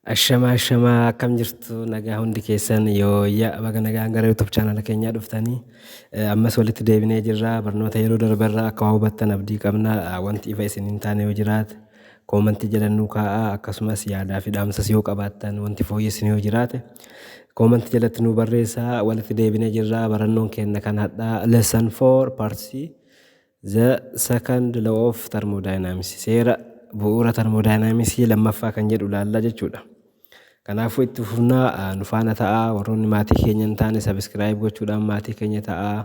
Ashamaa, ashamaa, akkam jirtu? Nagaa hundi keessan? Yooyyaa, baga nagaan gara YouTube channel keenyaa dhuftanii. Ammas walitti deebinee jirra. Barnoota yeroo darbarraa akka waa hubattan abdii qabna. Wanti ifa isin hin taane yoo jiraate comment jala nuu kaa'aa. Akkasumas yaadaa fi dhaamsas yoo qabaattan, wanti fooyyessin yoo jiraate comment jalatti nuu barreessaa. Walitti deebinee jirra. Barannoon keenya kan hadhaa lesson 4 part C, the second law of thermodynamics, seera bu'uura thermodynamics lammaffaa kan jedhu laallaa jechuudha. Kanaafuu itti fufnaa, nu faana ta'aa. Warroonni maatii keenya hin taane subscribe gochuudhaan maatii keenya ta'aa.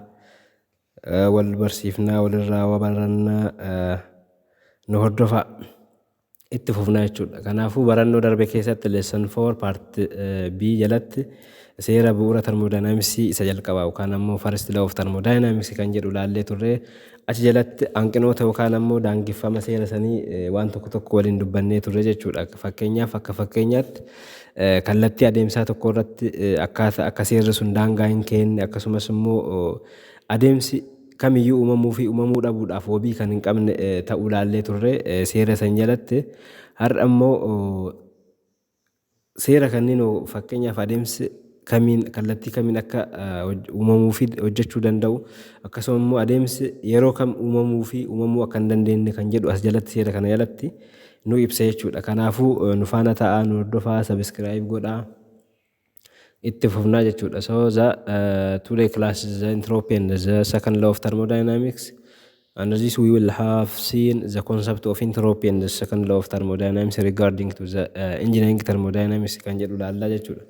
Wal barsiifnaa, walirraa waa barannaa, nu hordofaa. Itti fufnaa jechuudha. Kanaafuu barannoo darbe keessatti lesson 4 part B jalatti seera bu'uura thermodynamics isa jalqabaa yookaan ammoo first law of thermodynamics kan jedhu laallee turre. Achi jalatti hanqinoota yookaan ammoo daangeffama seera sanii waan tokko tokko waliin dubbannee turre jechuudha. Fakkeenyaaf, akka fakkeenyaatti kallattii adeemsaa tokko irratti akkaataa akka seerri sun daangaa hin kenne, akkasumas immoo adeemsi kamiyyuu uumamuu fi uumamuu dhabuudhaaf wabii kan hin qabne ta'uu laallee turre seera san jalatti. Har'a immoo seera kanneen, fakkeenyaaf adeemsi kamiin, kallattii kamiin akka uumamuu fi hojjechuu danda'u, akkasuma immoo adeemsi yeroo kam uumamuu fi uumamuu akka hin dandeenye kan jedhu as jalatti, seera kana jalatti nu ibsa jechuudha. Kanaafuu nu faana ta'aa, nu hordofaa, subscribe godhaa. Itti fufnaa jechuudha. So the today class is the entropy and the second law of thermodynamics. Under this we will have seen the concept of entropy and the second law of thermodynamics regarding to the engineering thermodynamics kan jedhu laallaa jechuudha.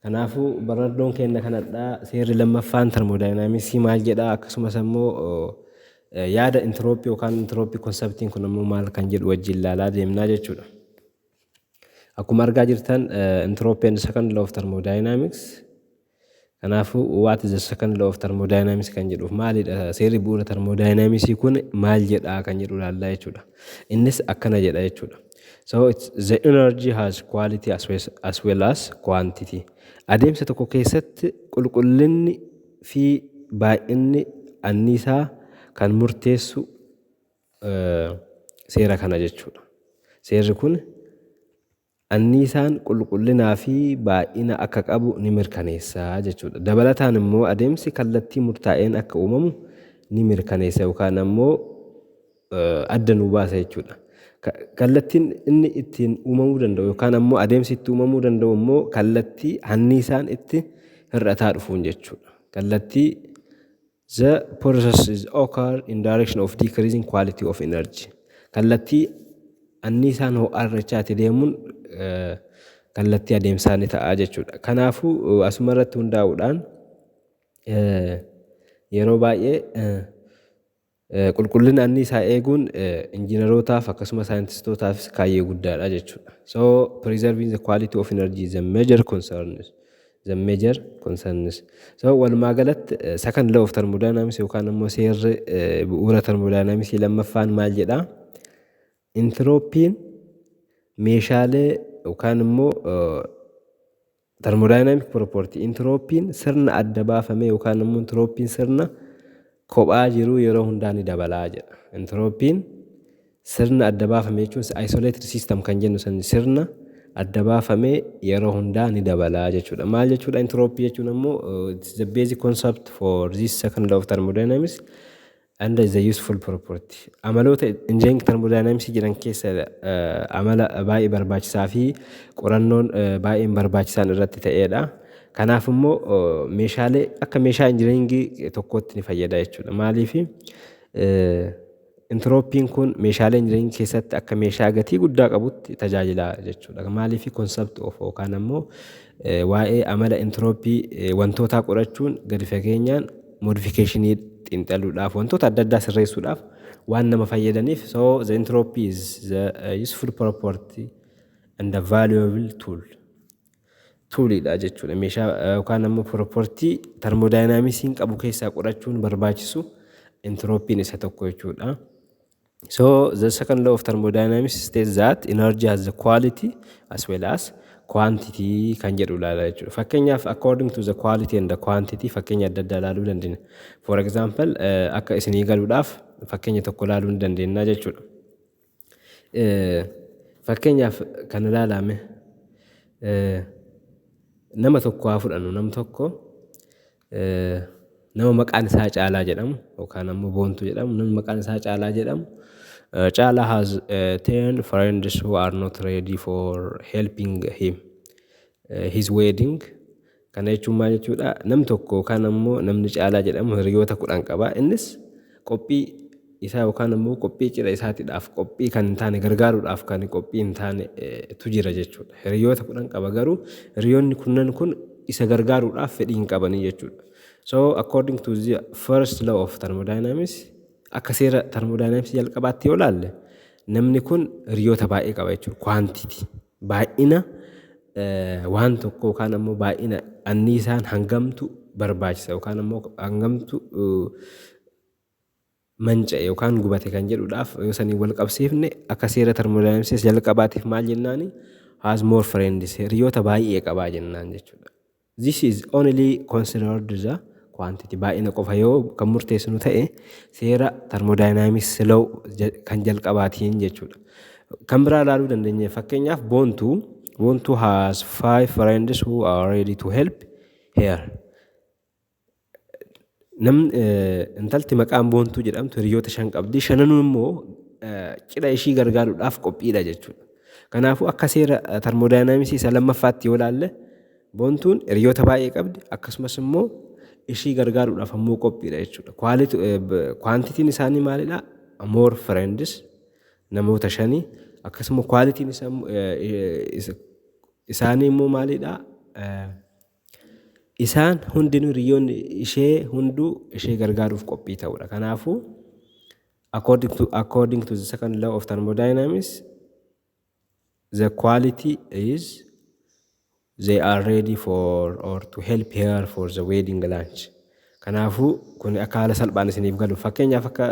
Kanaafuu barannoon keenya kanadhaa, seerri lammaffaan thermodynamics maal jedhaa, akkasumas ammoo yaada entropy yookaan entropy conceptiin kun ammoo maal kan jedhu wajjin ilaalaa deemnaa jechuudha. Akkuma argaa jirtan, entropy and second law of thermodynamics. Kanaafuu what is the second law of thermodynamics kan jedhuuf, maalidha seerri bu'uura thermodynamics kun, maal jedha kan jedhu ilaallaa jechuudha. Innis akkana jedha jechuudha. So it's the energy has quality as well as quantity. Adeemsa tokko keessatti qulqullinni fi baay'inni anniisaa kan murteessu seera kana jechuudha. Seerri kun anniisaan qulqullinaa fi baay'ina akka qabu ni mirkaneessa jechuudha. Dabalataan immoo adeemsi kallattii murtaa'een akka uumamu ni mirkaneessa yookaan ammoo adda nuu baasa jechuudha. Kallattiin inni ittiin uumamuu danda'u yookaan ammoo adeemsi itti uumamuu danda'u immoo kallattii anniisaan itti hir'ataa dhufuun jechuudha. Kallattii the process is occur in direction of decreasing quality of energy. Kallattii anniisaan ho'aa irrachaa deemuun kallattii adeemsaa ni ta'a jechuudha. Kanaafuu asuma irratti hundaa'uudhaan yeroo baay'ee qulqullina anniisaa eeguun injiinarootaaf akkasumas saayintistootaafis kaayyoo guddaadha jechuudha. So preserving the quality of energy is a major concern. The major concerns. So walumaa galatti second law of thermodynamics yookaan immoo seerri bu'uura thermodynamics lammaffaan maal jedhaa? Entropiin meeshaalee yookaan immoo thermodynamic property, entropiin sirna adda baafame yookaan immoo entropiin sirna kophaa jiru yeroo hundaa ni dabalaa jedha. Entropiin sirna adda baafame jechuun isolated system kan jennu san, sirna adda baafame yeroo hundaa ni dabalaa jechuudha. Maal jechuudha entropy jechuun ammoo? It's the basic concept for this second law of thermodynamics and is a useful property. Amaloota engineering thermodynamics jedhan keessa amala baay'ee barbaachisaa fi qorannoon baay'een barbaachisaan irratti ta'edha. Kanaaf immoo meeshaalee akka meeshaa engineeringii tokkootti ni fayyada jechuudha. Maaliif? Entropiin kun meeshaalee engineeringii keessatti akka meeshaa gatii guddaa qabutti tajaajila jechuudha. Maaliif? Concept of yookaan ammoo waa'ee amala entropy wantootaa qorachuun gadi fageenyaan modification xiinxaluudhaaf, wantoota adda addaa sirreessuudhaaf waan nama fayyadaniif, so the entropy is the useful property and a valuable tool. Toolidha jechuudha. Meeshaa yookaan ammoo property thermodynamicsiin qabu keessaa qorachuun barbaachisu entropiin isa tokko jechuudha. So the second law of thermodynamics states that energy has the quality as well as quantity kan jedhu ilaala jechuudha. Fakkeenyaaf, according to the quality and the quantity, fakkeenya adda addaa ilaaluu dandeenya. For example, akka isinii galuudhaaf fakkeenya tokko ilaaluu ni dandeenya jechuudha. Fakkeenyaaf kan ilaalame Nama tokko haa fudhannu. Nam tokko nama maqaan isaa Caalaa jedhamu yookaan ammoo Boontuu jedhamu, namni maqaan isaa Caalaa jedhamu, Caalaa has 10 friends who are not ready for helping him his wedding. Kana jechuun maal jechuudha? Nam tokko yookaan ammoo namni Caalaa jedhamu hiriyoota 10 qaba. Innis qophii isaa yookaan ammoo qophii cidha isaatiidhaaf qophii kan hin taane, gargaaruudhaaf kan qophii hin taane tu jira jechuudha. Hiriyoota 10 qaba, garuu hiriyoonni kunnan kun isa gargaaruudhaaf fedhii hin qabanii jechuudha. So according to the first law of thermodynamics, akka seera thermodynamics jalqabaatti yoo ilaalle, namni kun hiriyoota baay'ee qaba jechuudha. Quantity, baay'ina waan tokko yookaan ammoo baay'ina anniisaan hangamtu barbaachisa yookaan ammoo hangamtu manca'e yookaan gubate kan jedhuudhaaf yoo sanii wal qabsiifne, akka seera thermodynamics jalqabaatiif maal jennaani? Has more friends, hiriyoota baay'ee qabaa jennaan jechuudha. This is only considered the quantity, baay'ina qofa yoo kan murteessinu ta'e seera thermodynamics law kan jalqabaatiin jechuudha. Kan biraa ilaaluu dandeenya. Fakkeenyaaf, Boontuu has five friends who are ready to help her. Namni intalti maqaan Boontuu jedhamtu hiriyoota shan qabdi. Shananuu immoo cidha ishii gargaaruudhaaf qophiidha jechuudha. Kanaafuu akka seera thermodynamics isa lammaffaatti yoo ilaalle, Boontuun hiriyoota baay'ee qabdi, akkasumas immoo ishii gargaaruudhaaf ammoo qophiidha jechuudha. Quantityn isaanii maalidha? More friends, namoota shanii. Akkasuma qualityn isaanii immoo maalidha? Isaan hundinuu, hiriyoonni ishee hunduu ishee gargaaruuf qophii ta'uudha. Kanaafuu according to the second law of thermodynamics, the quality is they are ready for or to help her for the wedding lunch. Kanaafuu kun akka haala salphaan isiniif galu, fakkeenyaaf akka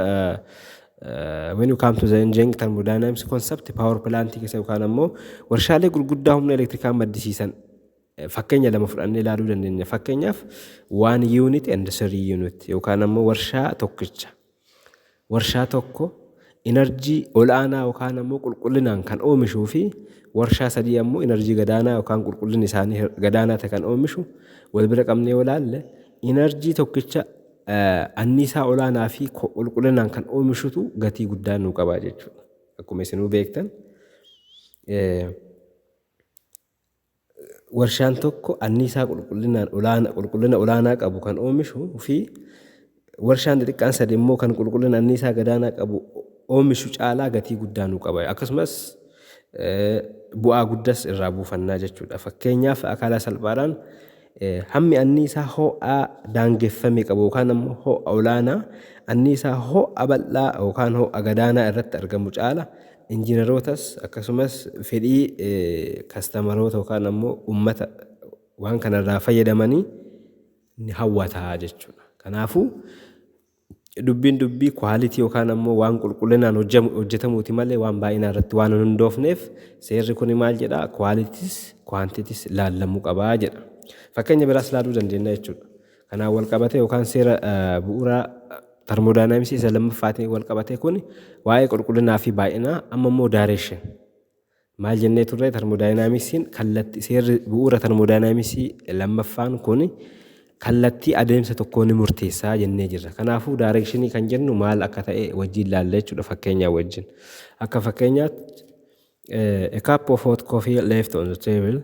when you come to the engineering thermodynamics concept, power plant keessa yookaan ammoo warshaalee gurguddaa humna elektirikaa maddisiisan fakkeenya lama fudhannee ilaaluu dandeenya. Fakkeenyaaf one unit and three unit yookaan ammoo warshaa tokkicha. Warshaa tokko energy ol'aanaa yookaan ammoo qulqullinaan kan oomishuu fi warshaa sadii ammoo energy gadaanaa yookaan qulqullinni isaanii gadaanaa ta'e kan oomishu wal bira qabnee yoo ilaalle, energy tokkicha anniisaa olaanaa fi qulqullinaan kan oomishutu gatii guddaa nuu qaba jechuudha. Akkuma isinuu beektan, warshaan tokko anniisaa qulqullinaan olaanaa, qulqullina olaanaa qabu kan oomishuu fi warshaan xixiqqaan sadi immoo kan qulqullina anniisaa gadaanaa qabu oomishu caalaa gatii guddaa nuu qaba. Akkasumas bu'aa guddaas irraa buufannaa jechuudha. Fakkeenyaaf akkaataa salphaadhaan hammi anniisaa ho'aa daangeffame qabu yookaan ammoo ho'a olaanaa anniisaa ho'a bal'aa yookaan ho'a gadaanaa irratti argamu caala injiinarootas akkasumas fedhii customeroota yookaan ammoo uummata waan kanarraa fayyadamanii ni hawwataa jechuudha. Kanaafuu dubbiin dubbii quality yookaan ammoo waan qulqullinaan hojjetamuuti malee waan baay'inaa irratti waan hin hundoofneef, seerri kun maal jedhaa? Qualitys quantitys laallamuu qabaa jedha. Fakkeenya biraas ilaaluu dandeenya jechuudha. Kanaan wal qabatee yookaan seera bu'uuraa thermodynamics isa lammaffaatiin wal qabatee kun waa'ee qulqullinaa fi baay'inaa. Amma immoo direction maal jennee turre? Thermodynamicsiin kallattii, seerri bu'uura thermodynamics lammaffaan kun kallattii adeemsa tokkoo ni murteessaa jennee jirra. Kanaafuu direction kan jennu maal akka ta'e wajjin ilaalla jechuudha fakkeenyaa wajjin. Akka fakkeenyaatti, a cup of hot coffee left on the table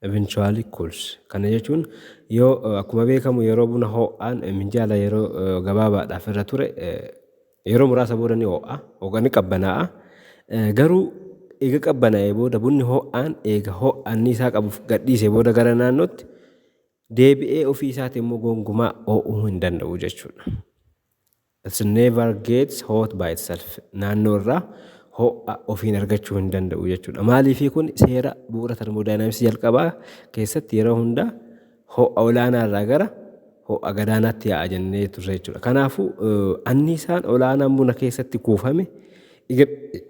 eventually cools. Kana jechuun yoo akkuma beekamu yeroo buna ho'aan minjaala yeroo gabaabaadhaaf irra ture, yeroo muraasa booda ni ho'a yookaan ni qabbanaa'a. Garuu eega qabbanaa'ee booda, bunni ho'aan eega ho'a anniisaa qabuuf gadhiisee booda gara naannootti deebi'ee ofii isaatii immoo gonkumaa ho'uu hin danda'u jechuudha. It never gets hot by itself. Naannoo irraa ho'a ofiin argachuu hin danda'u jechuudha. Maaliifii? Kun seera bu'uura thermodynamics jalqabaa keessatti yeroo hundaa ho'a olaanaa irraa gara ho'a gadaanaatti yaa'a jennee turre jechuudha. Kanaafuu anniisaan olaanaan buna keessatti kuufame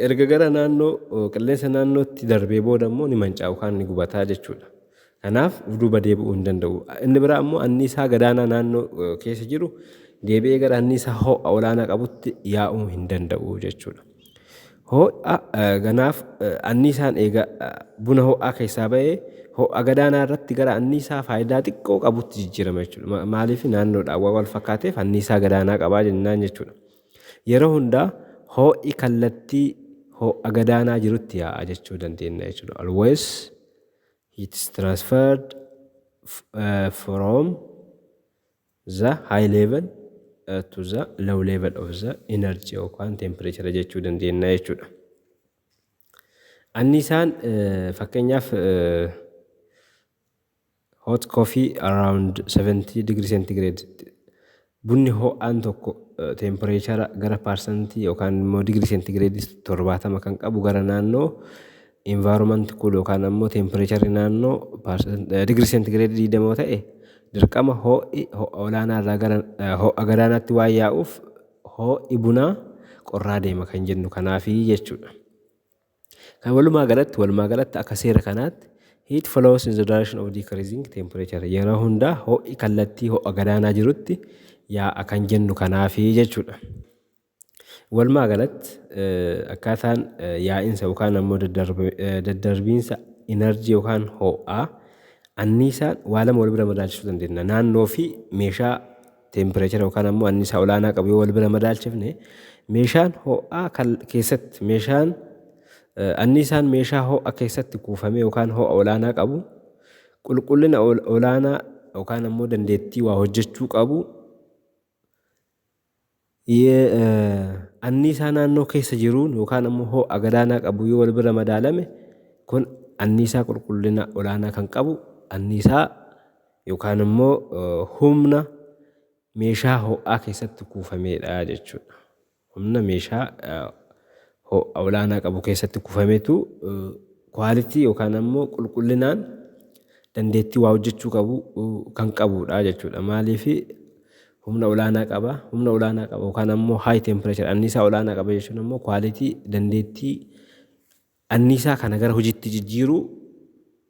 erga gara naannoo qilleensa naannootti darbee booda immoo ni manca'a yookaan ni gubataa jechuudha. Kanaaf duuba deebi'uu hin danda'u. Inni biraa immoo anniisaa gadaanaa naannoo keessa jiru deebi'ee gara anniisaa ho'a olaanaa qabutti yaa'uu hin danda'u jechuudha. Ho'a kanaaf anniisaan eega buna ho'aa keessaa ba'ee ho'a gadaanaa irratti gara anniisaa faayidaa xiqqoo qabutti jijjiirama jechuudha. Maaliif? Naannoodhaan waan wal fakkaateef anniisaa gadaanaa qabaa jennaan jechuudha. Yeroo hundaa ho'i kallattii ho'a gadaanaa jirutti yaa'a jechuu dandeenya jechuudha. Always heat is transferred from the high level to the low level of the energy yookaan temperature jechuu dandeenya jechuudha. Anniisaan fakkeenyaaf hot coffee around 70 degree centigrade, bunni ho'aan tokko temperature gara percentii yookaan immoo digirii seentigireedii 70 kan qabu gara naannoo environment cool yookaan ammoo temperatureri naannoo digirii seentigireedii 20 ta'e, dirqama ho'i ho'a olaanaa irraa gara ho'a gadaanaatti waan yaa'uuf ho'i bunaa qorraa deema kan jennu kanaafii jechuudha. Kan walumaa galatti akka seera kanaatti heat flows in the direction of decreasing temperature. Yeroo hundaa ho'i kallattii ho'a gadaanaa jirutti yaa'a kan jennu kanaafii jechuudha. Walumaa galatti akkaataan yaa'insa yookaan ammoo daddarbiinsa energy yookaan ho'aa, anniisaan waa lama wal bira madaalchisuu dandeenya. Naannoo fi meeshaa temperature yookaan ammoo anniisaa olaanaa qabu yoo wal bira madaalchifne, meeshaan ho'aa keessatti meeshaan anniisaan meeshaa ho'a keessatti kuufamee yookaan ho'a olaanaa qabu qulqullina olaanaa yookaan ammoo dandeettii waa hojjechuu qabu anniisaa naannoo keessa jiruun yookaan ammoo ho'a gadaanaa qabu yoo wal bira madaalame, kun anniisaa qulqullina olaanaa kan qabu anniisaa yookaan immoo humna meeshaa ho'aa keessatti kuufamedha jechuudha. Humna meeshaa ho'a olaanaa qabu keessatti kuufametu quality yookaan ammoo qulqullinaan dandeettii waa hojjechuu qabu kan qabudha jechuudha. Maaliif? Humna olaanaa qaba. Humna olaanaa qaba yookaan ammoo high temperature anniisaa olaanaa qaba jechuun ammoo quality dandeettii anniisaa kana gara hojiitti jijjiiruu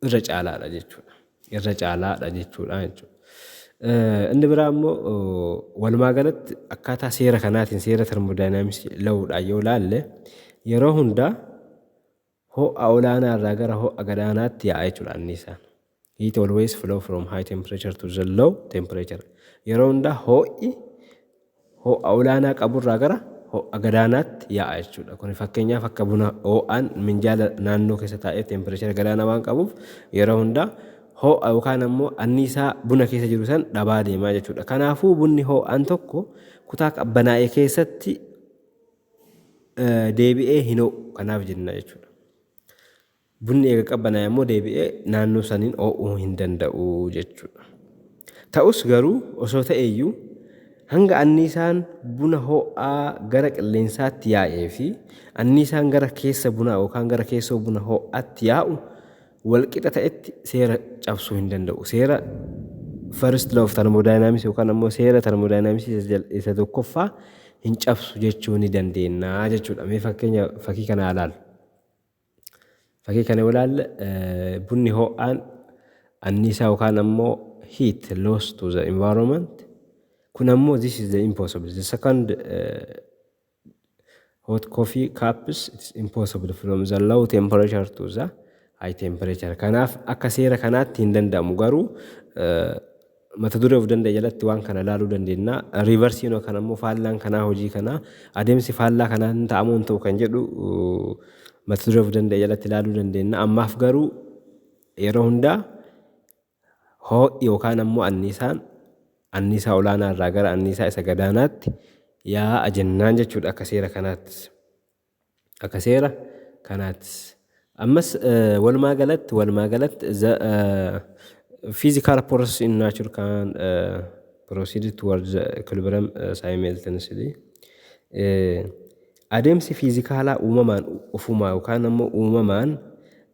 irra caalaadha jechuudha. Irra caalaadha jechuudha jechuudha. Inni biraa immoo walumaa galatti akkaataa seera kanaatiin, seera thermodynamicsii lawuudhaan yoo ilaalle, yeroo hundaa ho'a olaanaa irraa gara ho'a gadaanaatti yaa'a jechuudha anniisaan. Heat always flow from high temperature to the low temperature. Yeroo hundaa ho'i ho'a olaanaa qaburraa gara ho'a gadaanaatti yaa'a jechuudha. Kun fakkeenyaaf akka buna ho'aan minjaala naannoo keessa taa'ee temperature gadaanaa waan qabuuf yeroo hundaa ho'a yookaan ammoo anniisaa buna keessa jiru san dhabaa deemaa jechuudha. Kanaafuu bunni ho'aan tokko kutaa qabbanaa'e keessatti deebi'ee hin ho'u kanaaf jenna jechuudha. Bunni eega qabbanaa'e immoo deebi'ee naannoo saniin ho'uu hin danda'u jechuudha. Ta'us garuu osoo ta'eeyyuu hanga anniisaan buna ho'aa gara qilleensaatti yaa'ee fi anniisaan gara keessa bunaa yookaan gara keessoo buna ho'aatti yaa'u walqixa ta'etti seera cabsuu hin danda'u. Seera first law of thermodynamics yookaan ammoo seera thermodynamics isa tokkoffaa hin cabsu jechuu ni dandeenya jechuudha. Mee fakkeenya fakkii kana ilaalu. Fakkii kana yoo ilaalle, bunni ho'aan anniisaa yookaan ammoo heat loss to the environment, kun ammoo this is the impossible. The second hot coffee cups, it's impossible from the low temperature to the high temperature. Kanaaf akka seera kanaatti hin danda'amu, garuu mata duree of danda'e jalatti waan kana ilaaluu dandeenya. Reverseiin yookaan ammoo faallaan kanaa, hojii kanaa, adeemsi faallaa kanaa hin ta'amuu hin ta'u kan jedhu mata duree of danda'e jalatti ilaaluu dandeenya. Ammaaf garuu yeroo hundaa ho'i yookaan ammoo anniisaan anniisaa olaanaa irraa gara anniisaa isa gadaanaatti yaa'a jennaan jechuudha akka seera kanaatti. Akka seera kanaatti. Ammas walumaa galatti the physical process in nature can proceed towards the equilibrium simultaneously. Adeemsi fiizikaalaa uumamaan ofumaa yookaan ammoo uumamaan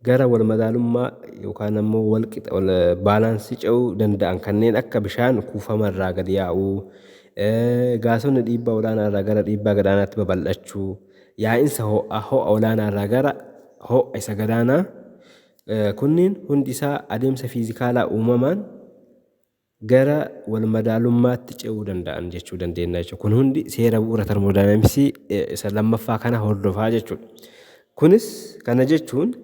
gara wal madaalummaa yookaan ammoo wal qixa balanceii ce'uu danda'an kanneen akka bishaan kuufamarraa gadi yaa'uu, gaasonni dhiibbaa olaanaa irraa gara dhiibbaa gadaanaatti babal'achuu, yaa'insa ho'aa ho'a olaanaa irraa gara ho'a isa gadaanaa, kunniin hundi isaa adeemsa fiizikaalaa uumamaan gara wal madaalummaatti ce'uu danda'an jechuu dandeenya jechuudha. Kun hundi seera bu'uura termodaayinaamiksii isa lammaffaa kana hordofaa jechuudha. Kunis kana jechuun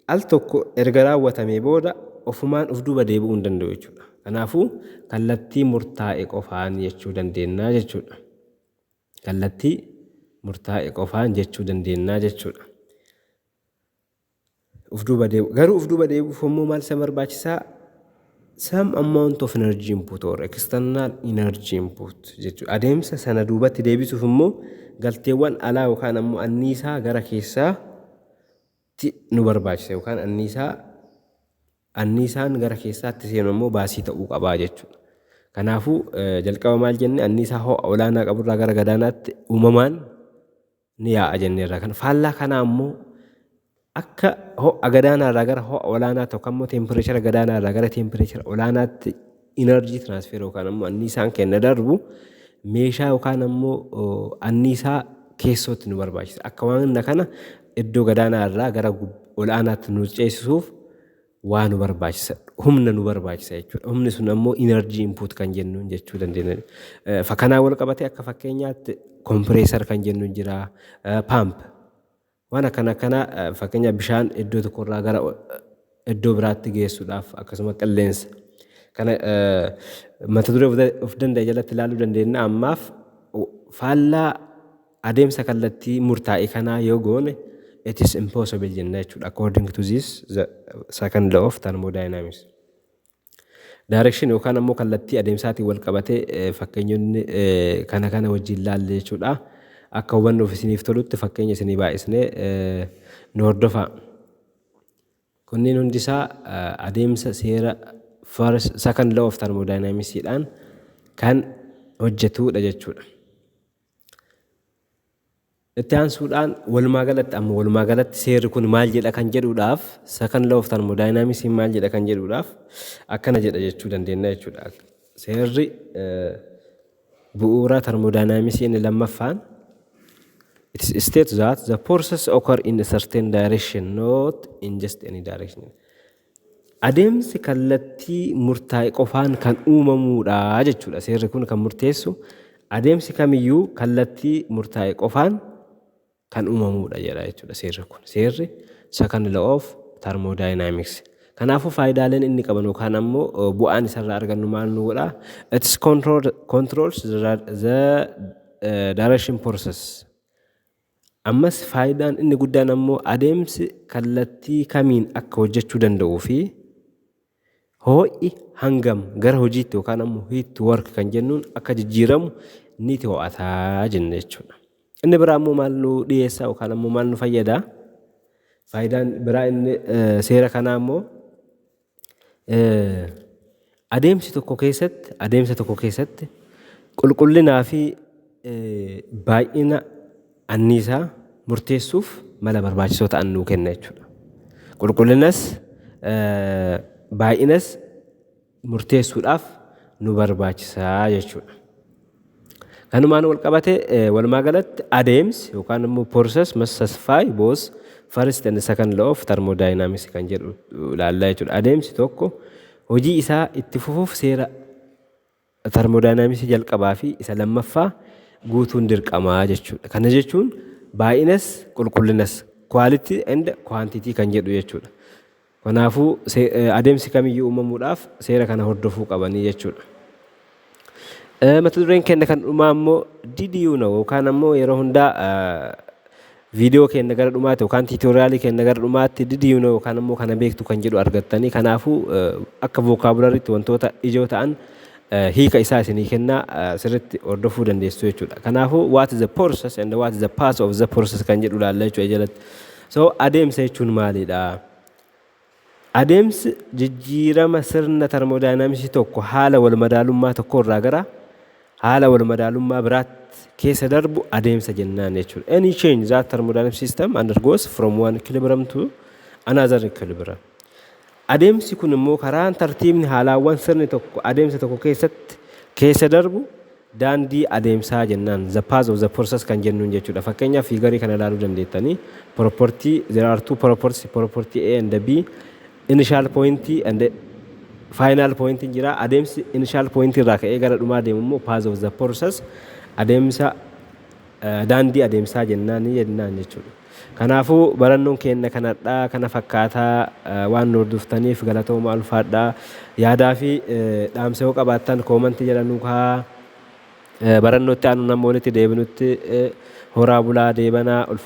al tokko erga raawwatamee booda ofumaan of duuba deebi'uu hin danda'u jechuudha. Kanaafuu kallattii murtaa'e qofaan jechuu dandeenya jechuudha. Kallattii murtaa'e qofaan jechuu dandeenya jechuudha. Uf duuba deebi'u. Garuu uf duuba deebi'uuf immoo maal isa barbaachisaa? Some amount of energy input or external energy input jechuudha. Adeemsa sana duubatti deebisuuf immoo galteewwan alaa yookaan ammoo anniisaa gara keessaatti nu barbaachisa yookaan anniisaan gara keessaatti seenu immoo baasii ta'uu qabaa jechuudha. Kanaafuu jalqaba maal jenne? Anniisaa ho'a olaanaa qaburraa gara gadaanaatti uumamaan ni yaa'a jenneerra. Kan faallaa kanaa immoo akka ho'a gadaanaarraa gara ho'a olaanaatti yookaan immoo temperature gadaanaarraa gara temperature olaanaatti energy transfer yookaan ammoo anniisaan kenna darbu meeshaa yookaan ammoo anniisaa keessootti nu barbaachisa. Akka waan kana iddoo gadaanaarraa gara olaanaatti nu ceesisuuf waa nu barbaachisa. Humna nu barbaachisa jechuudha. Humni sun ammoo energy input kan jennuun jechuu dandeenya. Kanaan wal qabatee akka fakkeenyaatti compressor kan jennuun jira. Pump. Waan akkana akkanaa, fakkeenya bishaan iddoo tokkorraa gara iddoo biraatti geessuudhaaf, akkasuma qilleensa. Kana mata duree of danda'e jalatti ilaaluu dandeenya. Ammaaf faallaa adeemsa kallattii murtaa'e kanaa yoo goone, it is impossible jenna jechuudha. According to this, the second law of thermodynamics. Direction yookaan ammoo kallattii adeemsaatiin wal qabatee fakkeenyonni kana kana wajjin laalle jechuudha. Akka hubannoof isiniif tolutti fakkeenya isinii baay'isnee nu hordofaa. Kunniin hundisaa adeemsa seera first second law of thermodynamicsiidhaan kan hojjetudha jechuudha. Itti aansuudhaan walumaa galatti amma walumaa galatti seerri kun maal jedha kan jedhuudhaaf, second law of thermodynamics maal jedha kan jedhuudhaaf, akkana jedha jechuu dandeenya jechuudha. Seerri bu'uura thermodynamics inni lammaffaan, it states that the process occur in a certain direction, not in just any direction. Adeemsi kallattii murtaa'e qofaan kan uumamuudha jechuudha. Seerri kun kan murteessu adeemsi kamiyyuu kallattii murtaa'e qofaan kan uumamuudha jedha jechuudha seerri kun. Seerri second law of thermodynamics. Kanaafuu faayidaaleen inni qaban yookaan ammoo bu'aan isarraa argannu maal nu godha? It controls the direction process. Ammas faayidaan inni guddaan ammoo adeemsi kallattii kamiin akka hojjechuu danda'uu fi ho'i hangam gara hojiitti yookaan ammoo heat to work kan jennuun akka jijjiiramu ni to'ataa jenna jechuudha. Inni biraa immoo maal nu dhiyeessa yookaan ammoo maal nu fayyada? Faayidaan biraa inni seera kanaa immoo adeemsa tokko keessatti qulqullinaa fi baay'ina anniisaa murteessuuf mala barbaachisoo ta'an nuu kenna jechuudha. Qulqullinas baay'inas murteessuudhaaf nu barbaachisaa jechuudha. Kanumaan wal qabate, walumaa galatti adeemsi yookaan immoo process must satisfy both first and second law of thermodynamics kan jedhu ilaallaa jechuudha. Adeemsi tokko hojii isaa itti fufuuf seera thermodynamics jalqabaa fi isa lammaffaa guutuun dirqamaa jechuudha. Kana jechuun baay'inas qulqullinas, quality and quantity kan jedhu jechuudha. Kanaafuu adeemsi kamiyyuu uumamuudhaaf seera kana hordofuu qabanii jechuudha. Mata dureen keenya kan dhumaa immoo "Did you know?" yookaan ammoo yeroo hundaa viidiyoo keenya gara dhumaatti yookaan tutorialii keenya gara dhumaatti "Did you know?" yookaan ammoo kana beektu kan jedhu argattanii, kanaafuu akka vocabularyitti wantoota ijoo ta'an hiika isaa isinii kennaa sirriitti hordofuu dandeessu jechuudha. Kanaafuu what is the process and what is the path of the process kan jedhu ilaalla jechuudha jalatti. So adeemsa jechuun maalidha? Adeemsi jijjiirama sirna thermodynamicsii tokko haala wal madaalummaa tokko irraa gara haala wal madaalummaa biraatti keessa darbu adeemsa jennaan jechuudha. Any change that thermodynamic system undergoes from one equilibrium to another equilibrium. Adeemsi kun immoo karaan tartiibni haalaawwan sirni tokko adeemsa tokko keessatti keessa darbu daandii adeemsaa jennaan, the path of the process kan jennuun jechuudha. Fakkeenyaaf figureii kana ilaaluu dandeettanii, property, there are two properties, property A and B, initial point and Final pointiin jira. Adeemsi initial pointii irraa ka'ee gara dhumaa deemu immoo path of the process, adeemsa daandii adeemsaa jennaan jechuudha. Kanaafuu barannoon keenya kanadhaa kana fakkaataa. Waan nu hordoftaniif galatooma, ulfaadhaa. Yaadaa fi dhaamsa yoo qabaattan commentii jala nuu kaa'aa. Barannoo itti aanu nama walitti deebinutti horaa bulaa, deebanaa, ulfaadhaa.